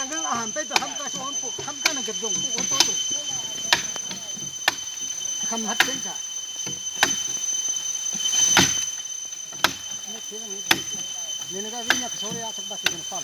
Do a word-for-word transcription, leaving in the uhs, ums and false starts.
Ngang a ham pe to ham ka so ham pu, ham ka na gap jong pu to to. Ham hat pen sa. Ni na ga ni na ka so ya tak ba ti na pa.